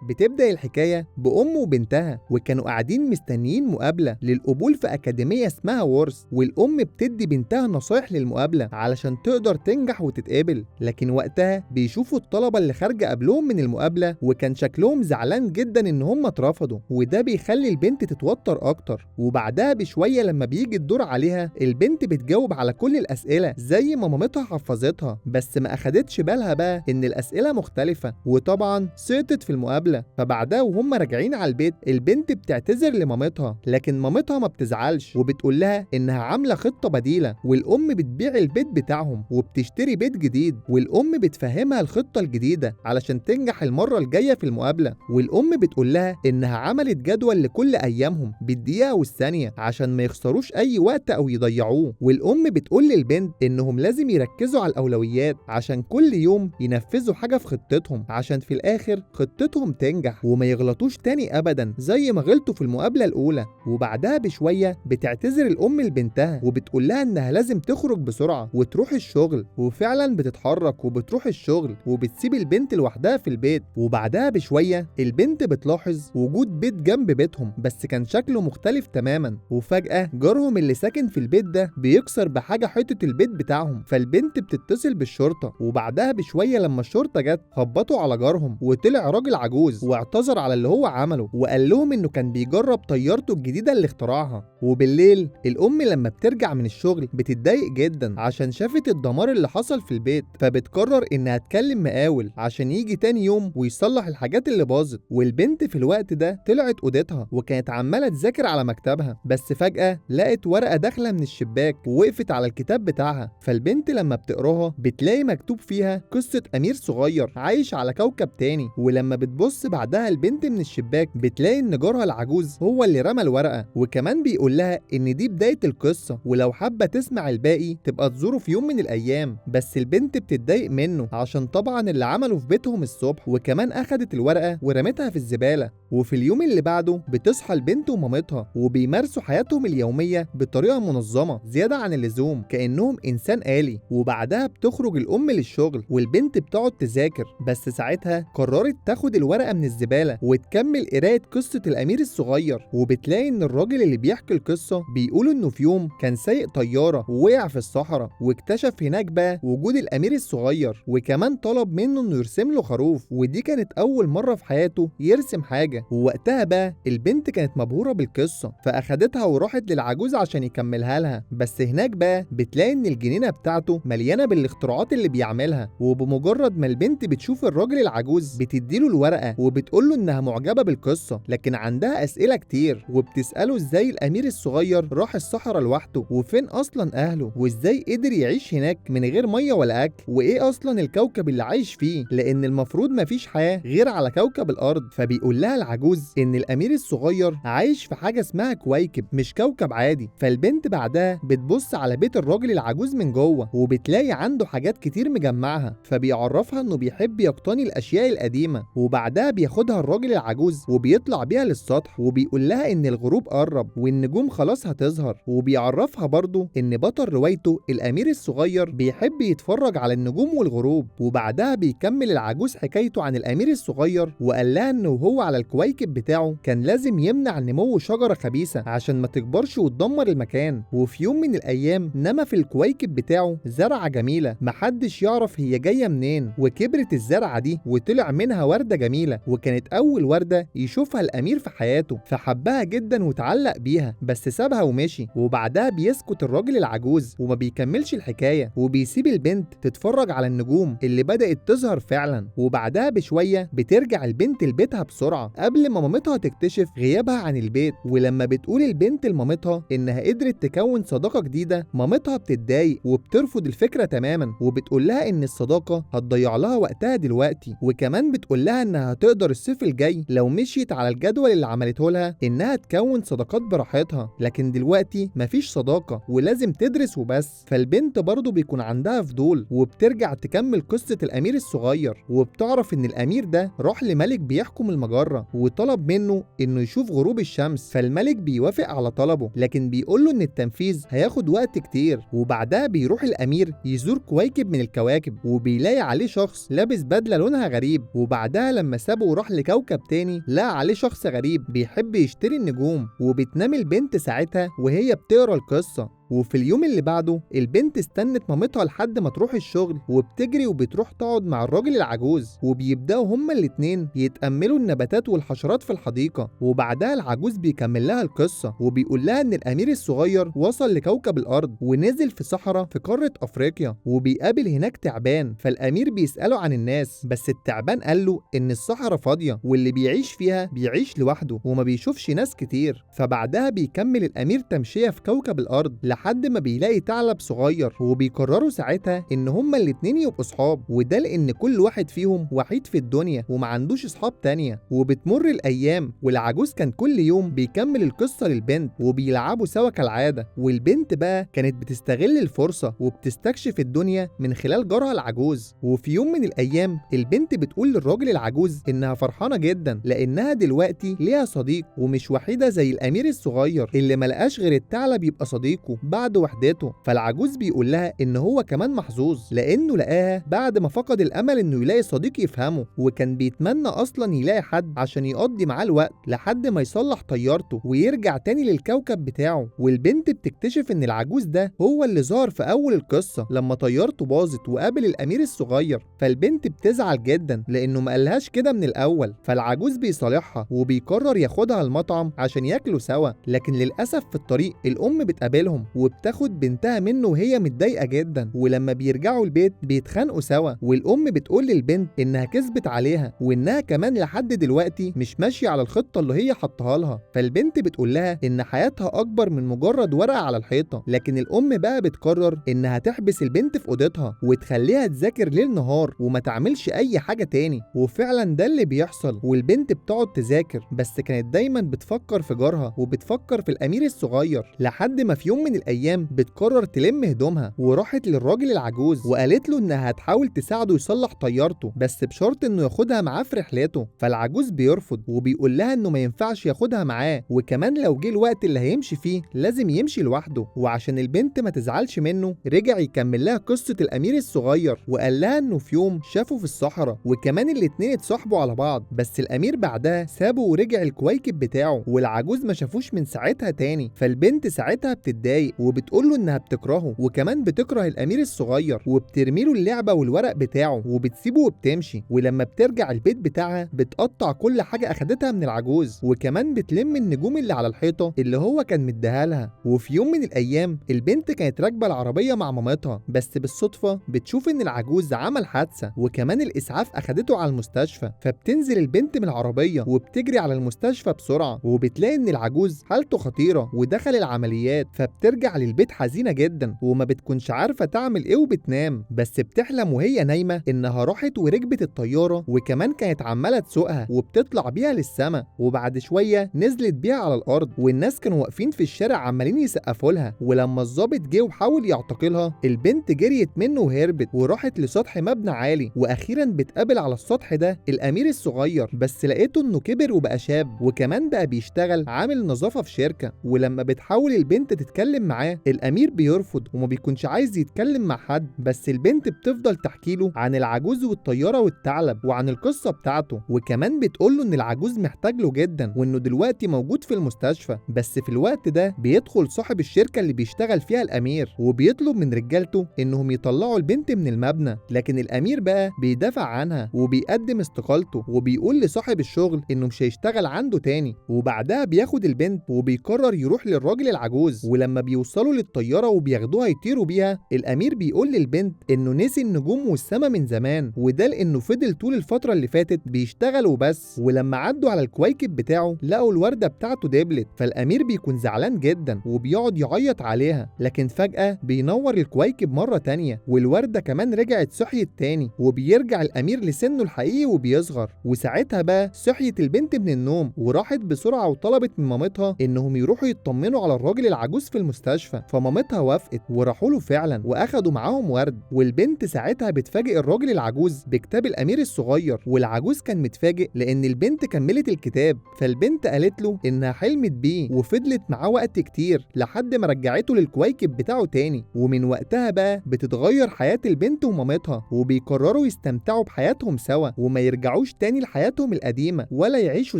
بتبدأ الحكاية بأم وبنتها، وكانوا قاعدين مستنيين مقابلة للقبول في أكاديمية اسمها وورث، والأم بتدي بنتها نصايح للمقابلة علشان تقدر تنجح وتتقبل. لكن وقتها بيشوفوا الطلبة اللي خارجة قبلهم من المقابلة، وكان شكلهم زعلان جدا إن هم اترفضوا، وده بيخلي البنت تتوتر أكتر. وبعدها بشوية لما بيجي الدور عليها، البنت بتجاوب على كل الأسئلة زي ما مامتها حفظتها، بس ما أخدتش بالها بقى إن الأسئلة مختلفة، وطبعا سقطت في المقابلة. فبعدها وهم راجعين على البيت، البنت بتعتذر لمامتها، لكن مامتها ما بتزعلش وبتقول لها انها عامله خطه بديله، والام بتبيع البيت بتاعهم وبتشتري بيت جديد، والام بتفهمها الخطة الجديدة علشان تنجح المرة الجاية في المقابلة. والام بتقول لها انها عملت جدول لكل ايامهم بالدقيقة والثانية عشان ما يخسروش اي وقت او يضيعوه. والام بتقول للبنت انهم لازم يركزوا على الاولويات عشان كل يوم ينفذوا حاجة في خطتهم، عشان في الاخر خطتهم تنجح وما يغلطوش تاني ابدا زي ما غلطوا في المقابلة الاولى. وبعدها بشوية بتعتذر الام لبنتها وبتقول لها انها لازم تخرج بسرعة وتروح الشغل، وفعلا بتتحرك وبتروح الشغل وبتسيب البنت لوحدها في البيت. وبعدها بشوية البنت بتلاحظ وجود بيت جنب بيتهم، بس كان شكله مختلف تماما، وفجاة جارهم اللي ساكن في البيت ده بيكسر بحاجة حيطة البيت بتاعهم، فالبنت بتتصل بالشرطة. وبعدها بشوية لما الشرطة جت خبطوا على جارهم، وطلع راجل عجوز واعتذر على اللي هو عمله وقال لهم انه كان بيجرب طيارته الجديدة اللي اخترعها. وبالليل الام لما بترجع من الشغل بتتضايق جدا عشان شافت الدمار اللي حصل في البيت، فبتقرر انها تكلم مقاول عشان يجي تاني يوم ويصلح الحاجات اللي باظت. والبنت في الوقت ده طلعت اوضتها وكانت عماله تذاكر على مكتبها، بس فجاة لقت ورقة داخله من الشباك ووقفت على الكتاب بتاعها. فالبنت لما بتقراها بتلاقي مكتوب فيها قصة امير صغير عايش على كوكب تاني. ولما بتبص بعدها البنت من الشباك بتلاقي ان جارها العجوز هو اللي رمى الورقة، وكمان بيقول لها ان دي بداية القصة، ولو حابة تسمع الباقي تبقى تزوره في يوم من الايام. بس البنت بتتضايق منه عشان طبعا اللي عمله في بيتهم الصبح، وكمان اخدت الورقة ورمتها في الزبالة. وفي اليوم اللي بعده بتصحى البنت ومامتها وبيمارسوا حياتهم اليومية بطريقة منظمة زيادة عن اللزوم كانهم انسان آلي. وبعدها بتخرج الام للشغل والبنت بتقعد تذاكر، بس ساعتها قررت تاخد الورقة من الزبالة وتكمل قرايه قصة الامير الصغير. وبتلاقي ان الراجل اللي بيحكي القصة بيقول انه في يوم كان سايق طيارة ووقع في الصحراء، واكتشف هناك بقى وجود الامير الصغير، وكمان طلب منه انه يرسم له خروف، ودي كانت اول مرة في حياته يرسم حاجة. ووقتها بقى البنت كانت مبهوره بالقصة، فاخدتها وراحت للعجوز عشان يكملها لها. بس هناك بقى بتلاقي ان الجنينة بتاعته مليانة بالاختراعات اللي بيعملها، وبمجرد ما البنت بتشوف الراجل العجوز بتديله الورقة وبتقوله انها معجبه بالقصة، لكن عندها اسئلة كتير، وبتساله ازاي الامير الصغير راح الصحراء لوحده، وفين اصلا اهله، وازاي قدر يعيش هناك من غير مية ولا اكل، وايه اصلا الكوكب اللي عايش فيه، لان المفروض مفيش حياة غير على كوكب الارض. فبيقول لها العجوز ان الامير الصغير عايش في حاجة اسمها كويكب، مش كوكب عادي. فالبنت بعدها بتبص على بيت الراجل العجوز من جوه وبتلاقي عنده حاجات كتير مجمعها، فبيعرفها انه بيحب يقتني الاشياء القديمة. وبعدها بياخدها الراجل العجوز وبيطلع بيها للسطح وبيقول لها ان الغروب قرب والنجوم خلاص هتظهر، وبيعرفها برضه ان بطل روايته الامير الصغير بيحب يتفرج على النجوم والغروب. وبعدها بيكمل العجوز حكايته عن الامير الصغير وقال لها انه وهو على الكويكب بتاعه كان لازم يمنع نمو شجرة خبيثة عشان ما تكبرش وتدمر المكان. وفي يوم من الايام نما في الكويكب بتاعه زرعه جميلة محدش يعرف هي جاية منين، وكبرت الزرعه دي وطلع منها ورده جميلة، وكانت اول ورده يشوفها الامير في حياته، فحبها جدا وتعلق بيها، بس سابها ومشي. وبعدها بيسكت الراجل العجوز وما بيكملش الحكاية، وبيسيب البنت تتفرج على النجوم اللي بدات تظهر فعلا. وبعدها بشوية بترجع البنت لبيتها بسرعة قبل ما مامتها تكتشف غيابها عن البيت. ولما بتقول البنت لمامتها انها قدرت تكون صداقه جديدة، مامتها بتتضايق وبترفض الفكرة تماما، وبتقول لها ان الصداقة هتضيع لها وقتها دلوقتي، وكمان بتقول لها انها هتقدر الصيف الجاي لو مشيت على الجدول اللي عملته لها انها تكون صداقات براحتها، لكن دلوقتي مفيش صداقه ولازم تدرس وبس. فالبنت برضه بيكون عندها فضول وبترجع تكمل قصة الامير الصغير، وبتعرف ان الامير ده راح لملك بيحكم المجرة وطلب منه انه يشوف غروب الشمس، فالملك بيوافق على طلبه، لكن بيقول له ان التنفيذ هياخد وقت كتير. وبعدها بيروح الامير يزور كويكب من الكواكب وبيلاقي عليه شخص لابس بدله لونها غريب. وبعدها لما ساب سابه وراح لكوكب تاني لقى عليه شخص غريب بيحب يشتري النجوم، وبتنام البنت ساعتها وهي بتقرا القصة. وفي اليوم اللي بعده البنت استنت مامتها لحد ما تروح الشغل، وبتجري وبتروح تقعد مع الراجل العجوز، وبيبدأوا هما الاتنين يتأملوا النباتات والحشرات في الحديقة. وبعدها العجوز بيكمل لها القصة وبيقول لها إن الأمير الصغير وصل لكوكب الأرض ونزل في صحراء في قارة أفريقيا، وبيقابل هناك تعبان. فالأمير بيسأله عن الناس، بس التعبان قال له إن الصحراء فاضية واللي بيعيش فيها بيعيش لوحده وما بيشوفش ناس كتير. فبعدها بيكمل الأمير تمشية في كوكب الأرض لحد ما بيلاقي ثعلب صغير، وبيقرروا ساعتها ان هما الاتنين يبقوا صحاب، وده لان كل واحد فيهم وحيد في الدنيا وما عندوش صحاب تانية. وبتمر الايام والعجوز كان كل يوم بيكمل القصة للبنت وبيلعبوا سوا كالعادة. والبنت بقى كانت بتستغل الفرصة وبتستكشف الدنيا من خلال جارها العجوز. وفي يوم من الايام البنت بتقول للراجل العجوز انها فرحانة جدا لانها دلوقتي ليها صديق ومش وحيدة زي الامير الصغير اللي ملقاش غير الثعلب يبقى صديقه بعد وحدته. فالعجوز بيقول لها ان هو كمان محظوظ لانه لقاها بعد ما فقد الامل انه يلاقي صديق يفهمه، وكان بيتمنى اصلا يلاقي حد عشان يقضي معاه الوقت لحد ما يصلح طيارته ويرجع تاني للكوكب بتاعه. والبنت بتكتشف ان العجوز ده هو اللي ظهر في اول القصة لما طيارته باظت وقابل الامير الصغير. فالبنت بتزعل جدا لانه ما قالهاش كده من الاول. فالعجوز بيصالحها وبيقرر ياخدها المطعم عشان ياكلوا سوا، لكن للاسف في الطريق الام بتقابلهم وبتاخد بنتها منه وهي متضايقة جدا. ولما بيرجعوا البيت بيتخانقوا سوا، والام بتقول للبنت انها كذبت عليها وانها كمان لحد دلوقتي مش ماشية على الخطة اللي هي حطها لها. فالبنت بتقول لها ان حياتها اكبر من مجرد ورقة على الحيطة، لكن الام بقى بتقرر انها تحبس البنت في اوضتها وتخليها تذاكر ليل نهار وما تعملش اي حاجة تاني. وفعلا ده اللي بيحصل، والبنت بتقعد تذاكر بس كانت دايما بتفكر في جارها وبتفكر في الامير الصغير، لحد ما في يوم من الايام بتقرر تلم هدومها وراحت للراجل العجوز وقالت له انها هتحاول تساعده يصلح طيارته بس بشرط انه ياخدها معاه في رحلته. فالعجوز بيرفض وبيقول لها انه ما ينفعش ياخدها معاه، وكمان لو جه الوقت اللي هيمشي فيه لازم يمشي لوحده. وعشان البنت ما تزعلش منه رجع يكمل لها قصة الامير الصغير وقال لها انه في يوم شافه في الصحراء وكمان الاتنين اتصاحبوا على بعض، بس الامير بعدها سابه ورجع الكويكب بتاعه والعجوز ما شافوش من ساعتها تاني. فالبنت ساعتها بتتضايق وبتقول له انها بتكرهه وكمان بتكره الامير الصغير، وبترمي له اللعبة والورق بتاعه وبتسيبه وبتمشي. ولما بترجع البيت بتاعها بتقطع كل حاجة اخدتها من العجوز، وكمان بتلم النجوم اللي على الحيطة اللي هو كان مديها لها. وفي يوم من الايام البنت كانت راكبه العربية مع مامتها، بس بالصدفة بتشوف ان العجوز عمل حادثه وكمان الاسعاف اخدته على المستشفى. فبتنزل البنت من العربية وبتجري على المستشفى بسرعة، وبتلاقي ان العجوز حالته خطيرة ودخل العمليات. فبترجع للبيت حزينة جدا وما بتكونش عارفه تعمل ايه وبتنام، بس بتحلم وهي نايمة انها راحت وركبت الطيارة وكمان كانت عماله تسوقها وبتطلع بيها للسما، وبعد شوية نزلت بيها على الارض والناس كانوا واقفين في الشارع عمالين يسقفوا لها. ولما الضابط جه وحاول يعتقلها البنت جريت منه وهربت وراحت لسطح مبنى عالي، واخيرا بتقابل على السطح ده الامير الصغير، بس لقيته انه كبر وبقى شاب وكمان بقى بيشتغل عامل نظافة في شركة. ولما بتحاول البنت تتكلم معاه الامير بيرفض وما بيكونش عايز يتكلم مع حد، بس البنت بتفضل تحكي له عن العجوز والطياره والثعلب وعن القصة بتاعته، وكمان بتقول له ان العجوز محتاج له جدا وانه دلوقتي موجود في المستشفى. بس في الوقت ده بيدخل صاحب الشركة اللي بيشتغل فيها الامير وبيطلب من رجالته انهم يطلعوا البنت من المبنى، لكن الامير بقى بيدافع عنها وبيقدم استقالته وبيقول لصاحب الشغل انه مش هيشتغل عنده تاني. وبعدها بياخد البنت وبيقرر يروح للراجل العجوز، ولما بيوصلوا للطياره وبياخدوها يطيروا بيها الامير بيقول للبنت انه نسي النجوم والسما من زمان، وده لانه فضل طول الفترة اللي فاتت بيشتغل وبس. ولما عدوا على الكويكب بتاعه لقوا الورده بتاعته دبلت، فالامير بيكون زعلان جدا وبيقعد يعيط عليها، لكن فجاة بينور الكويكب مرة تانية والورده كمان رجعت صحيت تاني، وبيرجع الامير لسنه الحقيقي وبيصغر. وساعتها بقى صحيت البنت من النوم وراحت بسرعة وطلبت من مامتها انهم يروحوا يطمنوا على الراجل العجوز في المستشفى. المستشفى، فمامتها وافقت وراحوا له فعلا واخدوا معاهم ورد. والبنت ساعتها بتفاجئ الراجل العجوز بكتاب الامير الصغير، والعجوز كان متفاجئ لان البنت كملت الكتاب. فالبنت قالت له انها حلمت بيه وفضلت معاه وقت كتير لحد ما رجعته للكويكب بتاعه تاني. ومن وقتها بقى بتتغير حياة البنت ومامتها، وبيقرروا يستمتعوا بحياتهم سوا وما يرجعوش تاني لحياتهم القديمة ولا يعيشوا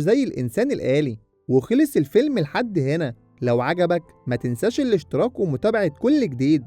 زي الإنسان الآلي. وخلص الفيلم لحد هنا. لو عجبك ما تنساش الاشتراك ومتابعة كل جديد.